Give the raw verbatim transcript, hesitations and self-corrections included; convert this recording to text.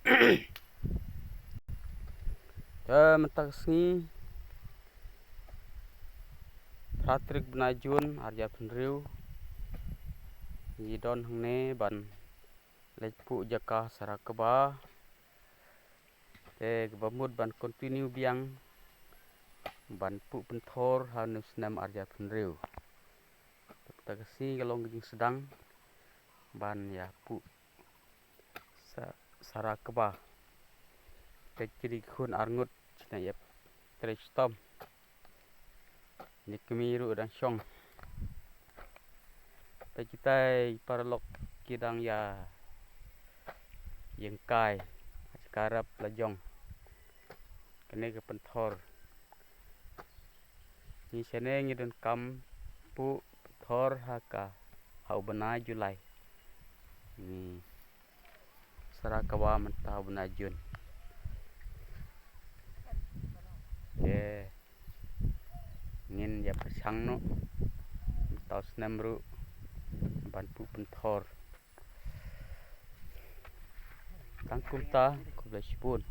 Te mynta ka sngi, phra tarik bnai Jun ar hajar phew hynriew, ngi don hangne ban leit puh jaka Sara Kba. Te kaba mut ban continue biang ban puh pynthor ha une u snem ar hajar phew hynriew. Mynta ka sngi ka long ka jingsdang ban ïa puh sa, Sara Kba. Te kine ki khun arngut shna ïa trei shitom. Ïa kmie ruh dang shong. Te kitai paralok ki dang ïa ïeng kai ha ka rep la jong. Kane ka pynthor. Ngi shane ngi donkam puh pynthor ha ka, ha u bnai July. Ngi Sara Kba mynta u bnai Jun. Te ngin ïa pyrshang noh mynta u snem ruh ban puh pynthor. Tang kumta, khublei shibun.